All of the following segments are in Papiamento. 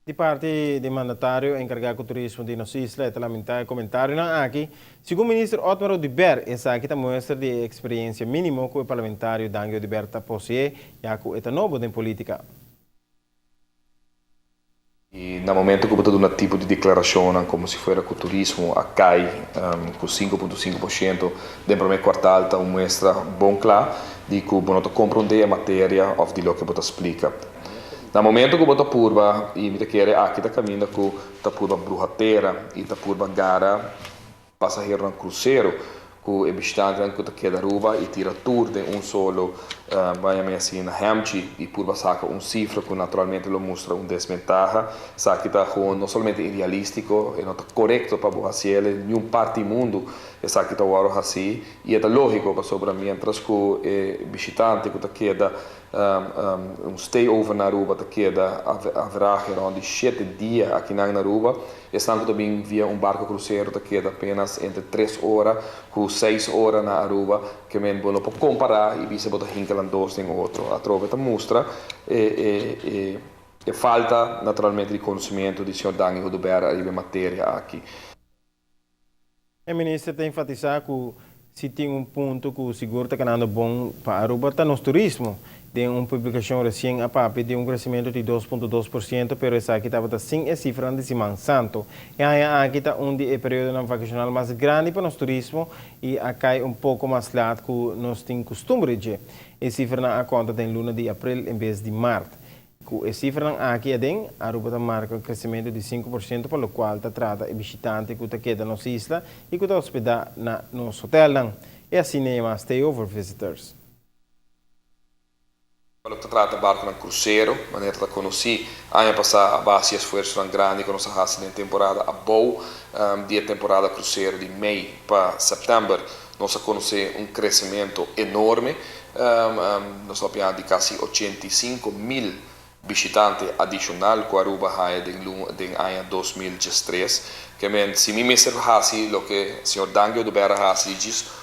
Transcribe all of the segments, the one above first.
Di parti di mandatario encarga cu turismo di nos isla, ta lamenta e comentarionan aki. Segun minister Otmar Oduber, esaki ta muestra di experiencia minimo cu e parlamentario Dangui Oduber ta posee, ya cu e ta nobo den politica. Y na momento cu bo ta duna tipo di declaracion como si fuera cu turismo a cay cu 5.5% den prome kwartaal, ta un muestra bon cla di cu bo no ta comprende e materia of di loke bo ta splica. Na momento cu bo ta purba, y mi ta kere aki ta caminda cu ta purba bruha tera y ta purba gara pasaheronan crucero cu e bishitantenan cu ta keda Aruba y tira tur den un solo, ban yama asina, hemchi y purba saca un cifra cu naturalmente lo mustra un desventaha. Esaki ta gewoon no solamente irrealistico, e no ta corecto pa bo haciele. Ningun parti di mundo esaki ta wordo haci y e ta logico, pasobra mientras cu e bishitante cu ta keda un stay over na Aruba ta keda average rond di 7 dia aki na Aruba, esnan cu ta bin via un barco crucero ta keda apenas entre 3 ora cu 6 ora na Aruba, kiermen bo no por compara y bisa bo ta hinca nan dos den otro. Atrobe ta mustra e falta naturalmente di conocimento di señor Dangui Oduber riba e materia aki. E minister ta enfatisa cu si tin un punto cu sigur ta canando bon pa Aruba, ta nos turismo. Den un publicacion recien a papia di un crecemento di 2.2%, pero esaki tabata sin e cifra di Siman Santo. Y aki ta un di e periodo vacacional mas grandi pa nos turismo y a cay un poco mas laat cu nos tin custumber. E cifra a conta den luna di april en bes di maart. Cu e cifra aki aden, Aruba ta marca un crecemento di 5% pa locual ta trata e bishitante cu ta keda na nos isla y cu ta hospeda na nos hotel. Y asina yama stay-over visitors. Pa loke ta trata barco crucero, manera ta conoci, aña pasa a base esfuerso grandi cu nos a haci den temporada abou di temporada crucero di mei pa september, nos a conoce un crecemento enorme, nos a papia di casi 85 mil bishitante adicional cu Aruba a haya den aña 2013. Kiermen, si mi mester hasi loke señor Dangui Oduber a hasi, djis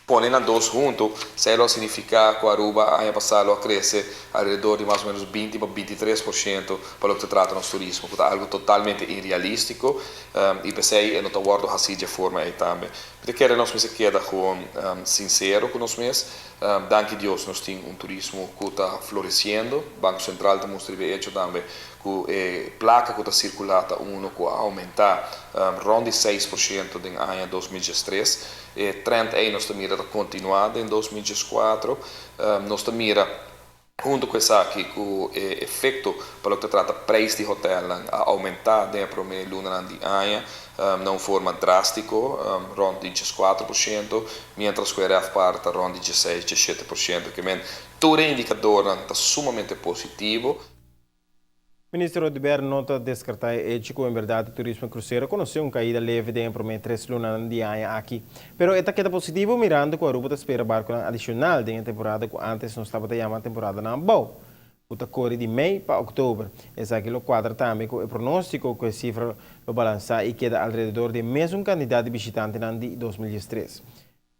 pone nan dos hunto, esey lo significa cu Aruba aña pasa a crece alrededor di mas o menos 20 pa 23% pa loke ta trata nos turismo, cu ta algo totalmente irrealistico y p'esey no ta wordo haci di e forma ey tambe. Mi kier nos mester keda gewoon sincero cu nos mes. Danki Dios nos tin un turismo cu ta floreciendo. Banco Central ta mustra e hecho tambe cu e placa cu ta circula ta uno cu a aumenta rond di 6% den aña 2013. E trend ey nos ta mira ta continua den 2014. Nos ta mira hunto cu esaki cu e efecto pa loke ta trata prijs di hotel a aumenta den prome luna di aña na un forma drastico, rond di 4%, mientras cu e RevPAR ta rond di 16, 17%, kiermen tur indicador ta sumamente positivo. Minister Oduber no ta descarta e hecho cu en berdad e turismo crucero a conoce un caida leve den prome 3 luna di aña aki. Pero e ta keda positivo, mirando cu Aruba ta spera barco adicional den temporada cu antes nos tabata yama temporada abou, cu ta core di mei pa october. Esaki lo cuadra tambe cu e pronostico cu e cifra lo balansa y keda alrededor di mesun cantidad di bishitante di 2013.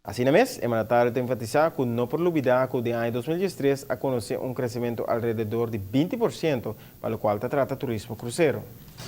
Asina mes, e mandatario ta enfatisa cu no por lubida cu den aña 2013 a conoce un crecemento alrededor di 20% pa locual ta trata turismo crucero.